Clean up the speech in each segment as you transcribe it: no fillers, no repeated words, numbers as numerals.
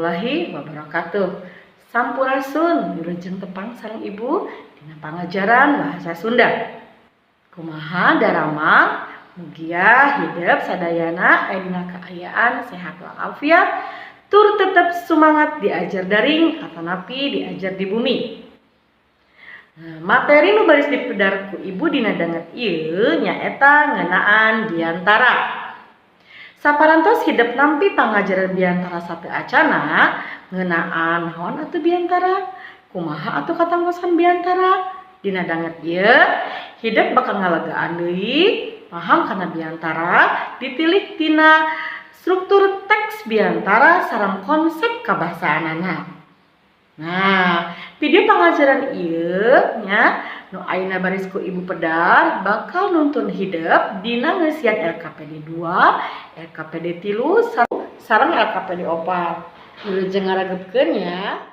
Warahmatullahi wabarakatuh. Sampurasun, wilujeng tepang sareng Ibu dina pangajaran bahasa Sunda. Kumaha daramang? Mugia hidep sadayana aya dina kaayaan sehat walafiat tur tetep semangat diajar daring atanapi diajar di bumi. Nah, materi nu baris dipedar ku Ibu dina danget ieu nyaeta ngeunaan biantara. Saparantos hidep nampi pangajaran biantara sateuacanna, ngeunaan naon atuh biantara? Kumaha atuh katangkosan biantara? Dina danget ieu hidep bakal ngalegaan deui paham kana biantara ditilik tina struktur teks biantara sareng konsep kabahasaanana. Nah, video pangajaran ieu nya nu ayeuna baris ku Ibu pedar bakal nuntun hidep dina ngeusian LKPD 2, LKPD 3, sareng LKPD 4. Wilujeng ngaregepkeun nya.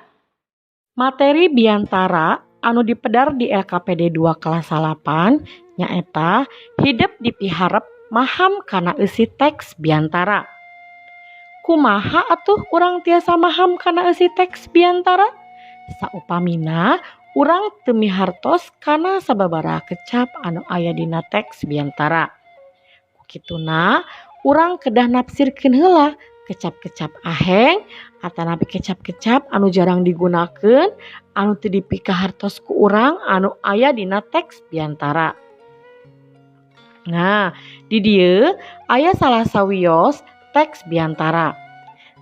Materi biantara anu dipedar di LKPD 2 kelas 8 nyaeta hidep dipiharep maham kana eusi teks biantara. Kumaha atuh urang tiasa maham kana eusi teks biantara? Saupamina urang teu mihartos kana sababaraha kecap anu aya dina teks biantara. Ku kituna urang kedah nafsirkeun heula kecap-kecap aheng atanapi kecap-kecap anu jarang digunakeun anu teu dipikahartos ku urang anu aya dina teks biantara. Nah, di dieu aya salah sawios teks biantara.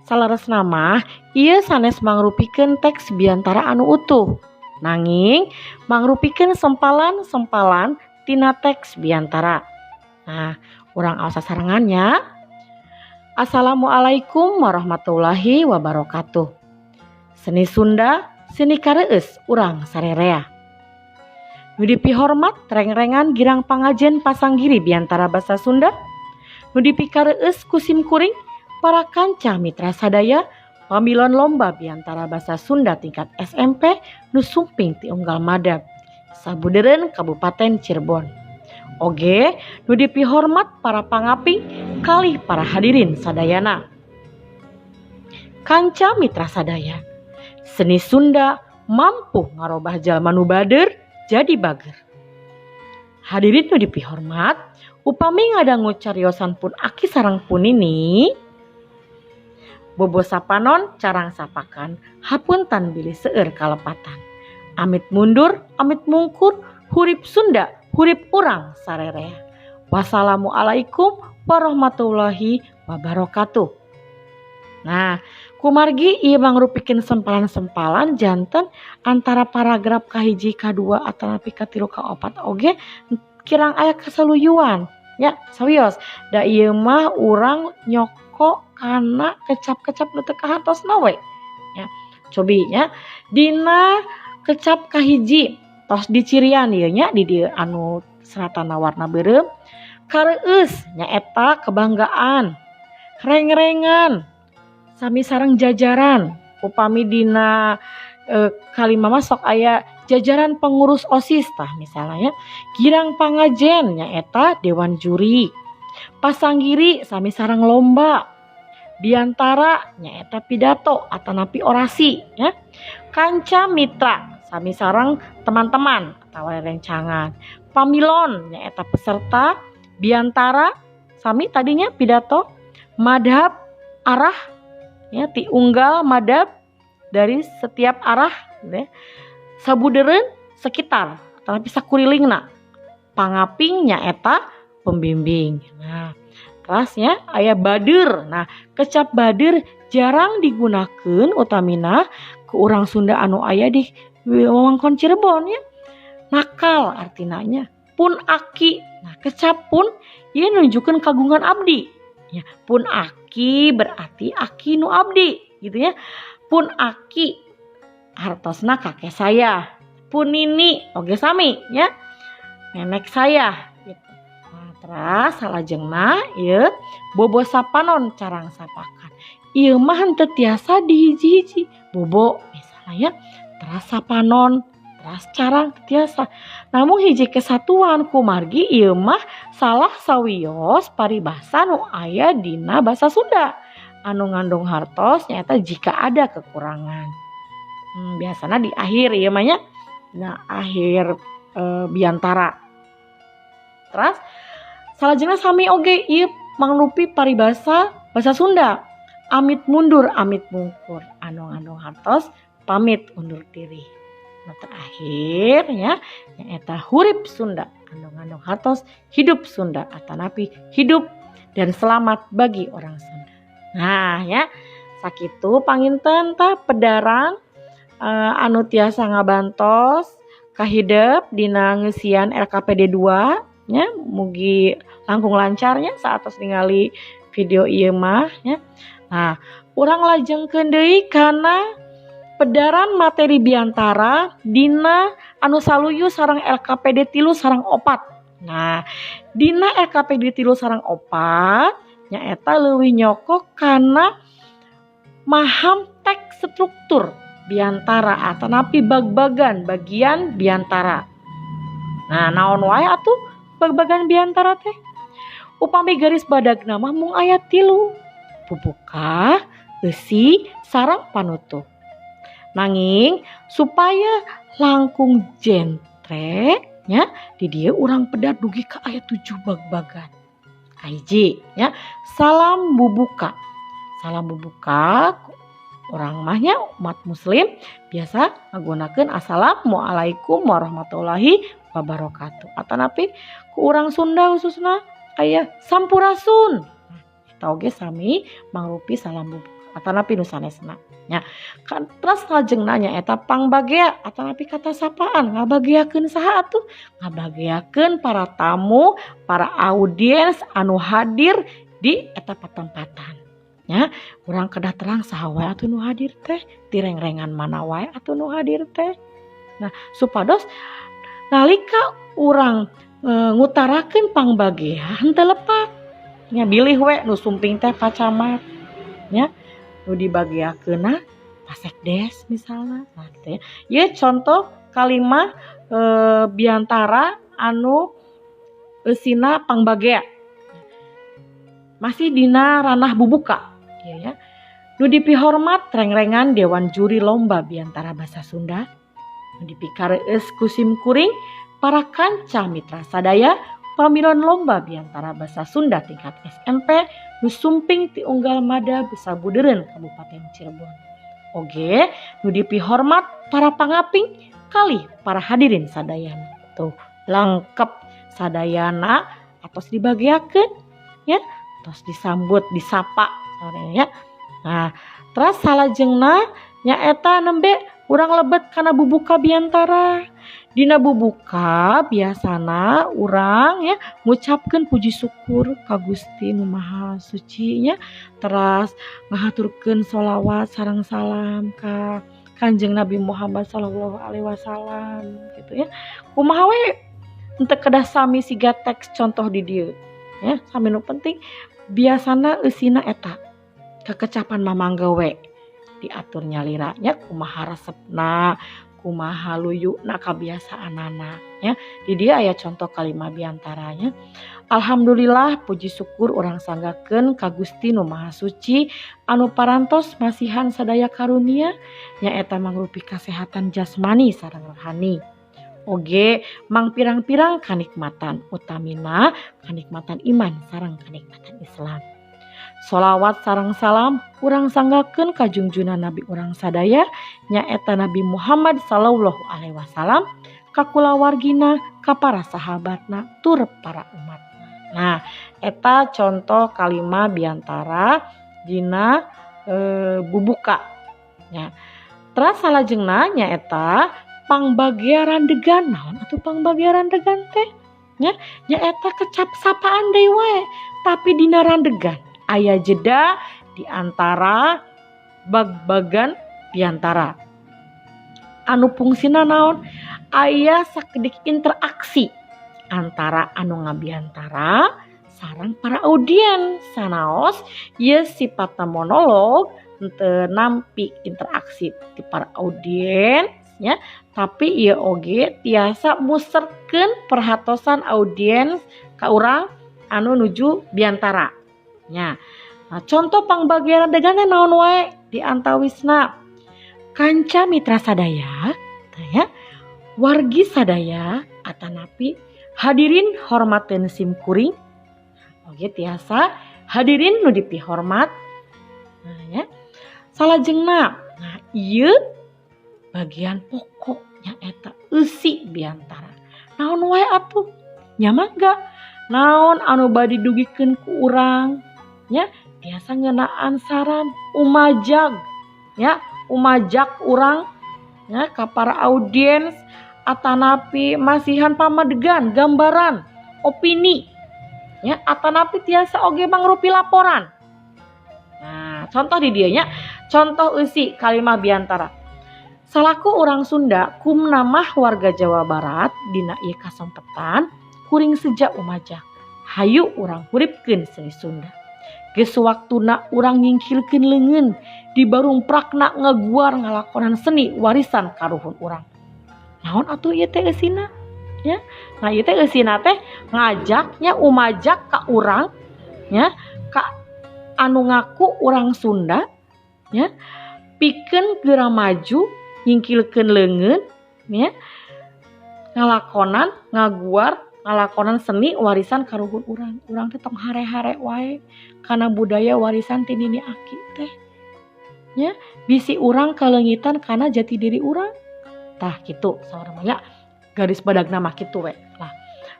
Saleresna mah ieu sanes mangrupikeun teks biantara anu utuh, nanging mangrupikeun sempalan-sempalan tina teks biantara. Nah, urang aos sasarengan nya. Assalamualaikum warahmatullahi wabarakatuh. Seni Sunda, seni kareueus urang sarerea. Nu dipihormat rengrengan girang pangajen pasanggiri biantara basa Sunda. Nu dipikareueus ku simkuring para kanca mitra sadaya pamilon lomba biantara basa Sunda tingkat SMP nu sumping ti unggal madab sabudeureun Kabupaten Cirebon. Oge nu dipihormat para pangaping kalih para hadirin sadayana. Kanca mitra sadaya, seni Sunda mampu ngarobah jalma nu bader jadi bager. Hadirin nu dipihormat, upami ngadangu cariosan pun aki sareng pun nini, bobo sapanon carang sapakan, hapunten bilih seueur kalepatan. Amit mundur, amit mungkur, hurip Sunda, hurip urang sarerea. Wassalamualaikum warahmatullahi wabarakatuh. Nah, kumargi ieu mangrupikeun sempalan-sempalan, janten antara paragraf kahiji, kadua, atanapi katilu, kaopat oge kirang aya kasaluyuan nya, sawios da ieu mah urang nyoko kana kecap-kecap nu teu kahartosna we nya. Cobi nya, dina kecap kahiji tos dicirian ieu nya, di dieu anu seratana warna beureum. Kareueus nyaeta kebanggaan, rengrengan sami sareng jajaran. Upami dina kalima mah sok aya jajaran pengurus OSIS tah misalnya ya. Girang pangajen nyaeta dewan juri, pasanggiri sami sareng lomba, biantara nyaeta pidato atanapi orasi ya, kanca mitra sami sareng teman-teman atau rencangan, pamilon nyaeta peserta, biantara sami tadinya pidato, madhab arah ya, ti unggal madhab dari setiap arah ya. Sabudeureun sekitar tapi sakurilingna, pangaping nyaeta pembimbing. Nah, terasnya aya bader. Nah, kecap bader jarang digunakan utamina ke urang Sunda anu aya di wewengkon Cirebon ya. Nakal artina nya. Pun aki. Nah, kecap pun ieu nunjukkeun kagungan abdi ya. Pun aki berarti aki nu abdi gitu ya. Pun aki hartosna kakek saya. Pun nini oge sami ya, nenek saya gitu. Nah, teras salajengna ieu bobo sapanon carang sapakan. Ieu mah henteu tiasa dihiji-hiji. Bobo misalnya ya, teras sapanon, teras carang, tiasa. Namun hiji kesatuan kumargi ieu mah salah sawios paribasa nu aya dina basa Sunda. Anu ngandung hartos nyaeta jika ada kekurangan. Biasana di akhir ieu mah nya. Nah, akhir biantara. Terus salajengna sami oge ieu mangrupi paribasa basa Sunda. Amit mundur amit mungkur, anu ngandung hartos pamit undur diri. Nu terakhir ya, nyaeta hurip Sunda, anu ngandung hartos hidup Sunda atanapi hidup dan selamat bagi orang Sunda. Nah ya, sakitu panginten tah pedaran anu tiasa ngabantos kahidep dina ngeusian LKPD 2 nya. Mugi langkung lancar nya saatos ningali video ieu mah nya. Nah, urang lajengkeun deui kana pedaran materi biantara dina anu saluyu sareng LKPD 3 sareng 4. Nah, dina LKPD 3 sareng 4 nyaeta leuwih nyokok kana maham teks struktur biantara atanapi bag-bagan bagian biantara. Nah, naon wae atuh bag-bagan biantara teh? Upami garis badagna mah mung aya 3. Bubuka, eusi, sareng panutup. Nanging supaya langkung jentre nya, di dieu urang pedar dugi ka aya 7 bag-bagan. Kahiji nya, salam bubuka. Salam bubuka urang mah nya umat muslim biasa ngagunakeun assalamualaikum warahmatullahi wabarakatuh. Atanapi ku urang Sunda khususna aya sampurasun. Eta oge sami mangrupi salam bubuka atanapi nu sanesna nya. Kan terus lajengna nyaeta pangbagea atanapi kata sapaan, ngabageakeun saha atuh? Ngabageakeun para tamu, para audiens anu hadir di eta patempatan. Nya, urang kedah terang saha wae atuh nu hadir teh, ti rengrengan mana wae atuh nu hadir teh. Nah, supados nalika urang ngutarakeun pangbagea henteu lepat. Nya, bilih we nu sumping teh Pak Camat nya, nu dibageakeunna Pak Sekdes misalna. Nah, gitu ya. Ieu contoh kalimah biantara anu eusina pangbagea. Masih dina ranah bubuka ya, ya. Nu dipihormat rengrengan Dewan Juri Lomba Biantara Bahasa Sunda. Nu dipikareus ku sim kuring para kanca mitra sadaya pamiron lomba biantara Bahasa Sunda tingkat SMP nu sumping ti Unggal Mada Sabudeureun Kabupaten Cirebon. Oge nu dipihormat para pangaping kali para hadirin sadayana. Tuh lengkap sadayana atos dibageakeun ya, tos disambut, disapa ya. Nah, terus salajengna nyaeta nembe urang lebet kana bubuka biantara. Dina bubuka biasana urang ya ngucapkeun puji syukur ka Gusti Nu Maha Suci nya, teras ngahaturkeun sholawat sareng salam ka Kanjeng Nabi Muhammad sallallahu alaihi wasallam gitu ya. Kumaha we henteu kedah sami siga teks contoh di dieu ya, sami nu penting biasana eusina eta kekecapan mamangga we diatur nyalira nya, kumaha resepna, kumaha luyuna, kabiasaanana ya. Di dieu aya contoh kalimat biantaranya. Alhamdulillah, puji syukur urang sanggakeun ka Gusti Nu Maha Suci anu parantos masihan sadaya karunia, nyaeta mangrupi kasehatan jasmani sareng rohani. Oge mang pirang-pirang kanikmatan, utamina kanikmatan iman sareng kanikmatan Islam. Solawat sareng salam urang sanggakeun ka junjunan Nabi urang sadaya, nyaeta Nabi Muhammad sallallahu alaihi wasallam, ka kulawargina, ka para sahabatna, tur para umat. Nah, eta contoh kalima biantara dina bubuka nya. Teras salajengna nyaeta pangbagea randegan. Naon atuh pangbagea randegan teh? Nya, nyaeta kecap sapaan deui wae, tapi dina randegan aya jeda di antara bag-bagan biantara. Anu fungsina naon? Aya sakedik interaksi antara anu ngabiantara sareng para audiens. Sanaos ieu sifatna monolog, henteu nampi interaksi ti para audiens nya, tapi ieu oge tiasa muserkeun perhatosan audiens ka urang anu nuju biantara nya. Nah, contoh pangbageran degan teh naon wae di antawisna kanca mitra sadaya tah ya, wargi sadaya atanapi hadirin hormateun sim kuring. Oge tiasa hadirin nu dipihormat. Nah ya. Salajengna, nah ieu bagian pokok nyaeta eusi biantara. Naon wae atuh? Nya mangga. Naon anu bade didugikeun ku urang nya, tiasa ngeunaan saran umajag ya, umajak urang ya ka para audiens atanapi masihan pamadegan, gambaran, opini ya, atanapi tiasa oge mangrupi laporan. Nah, contoh di dieu nya, contoh eusi kalimah biantara. Salaku urang Sunda kumnamah warga Jawa Barat, dina ieu kasempetan kuring seja umajak. Hayu urang huripkeun seni Sunda. Geus waktuna urang nyingkilkeun leungeun di barumprakna ngaguar ngalakonan seni warisan karuhun urang. Naon atuh ieu teh eusina? Ya. Nah, ieu teh eusina teh ngajaknya umajak ka urang ya, ka anu ngaku urang Sunda ya, pikeun geura maju nyingkilkeun leungeun ya, ngalakonan ngaguar ngalakonan seni warisan karuhun urang. Urang teh tong hare-hare wae kana budaya warisan ti nini aki teh. Nya, bisi urang kaleungitan kana jati diri urang. Tah kitu saurang nya, garis badagna mah kitu we lah.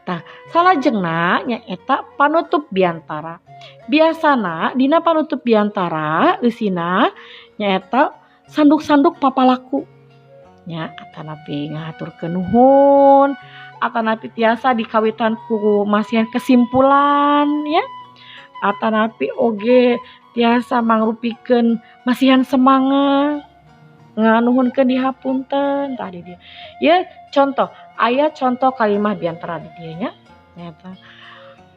Tah, salajengna nyaeta panutup biantara. Biasana dina panutup biantara eusina nyaeta sanduk-sanduk papalaku nya, atanapi ngahaturkeun nuhun, atanapi tiasa dikawitan ku masihan kesimpulan ya, atanapi oge tiasa mangrupikeun masihan semangat, nganuhunkeun dihapunten. Tah, di dieu ieu contoh, aya contoh kalimah biantara di dieu nya, nyaeta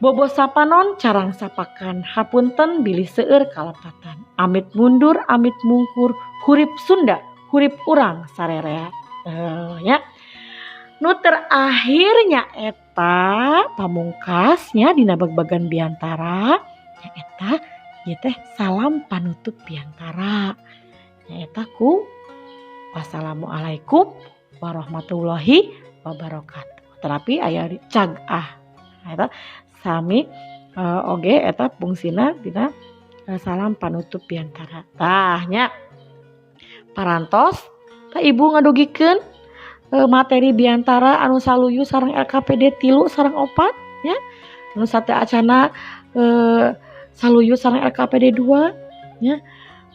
bobo sapanon carang sapakan, hapunten bilih seueur kalepatan, amit mundur amit mungkur, hurip Sunda hurip urang sarerea. Nya, nu terakhir nyaeta pamungkasnya dina bagbagan biantara nyaeta ieu teh salam panutup biantara, nyaeta ku wassalamualaikum warahmatullahi wabarakatuh. Tetapi aya cag ah eta sami oge eta fungsina dina salam panutup biantara. Tah nya, parantos tah ibu ngadugikeun materi biantara anu saluyu sareng LKPD 3 sareng 4 nya, anu sateuacana saluyu sareng LKPD 2 nya.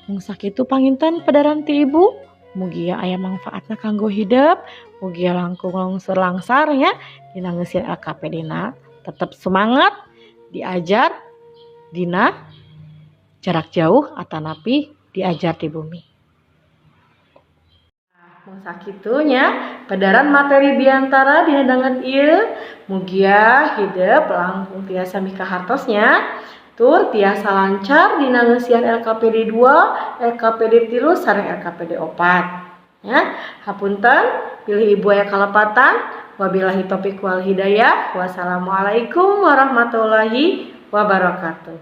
Mung sakitu panginten pedaran ti ibu, mugia aya mangfaatna kanggo hidep, mugia langkung lungsur langsar nya dina ngeusian LKPD na, tetep semangat diajar dina jarak jauh atanapi diajar di bumi. Mung sakitu nya pedaran materi biantara dina danget ieu, mugia hidep langkung tiasa mikahartos nya, tur tiasa lancar dina ngeusian LKPD 2, LKPD 3 sareng LKPD 4 ya. Hapunten bilih ibu aya kalepatan. Wabillahi taufiq wal hidayah. Wassalamualaikum warahmatullahi wabarakatuh.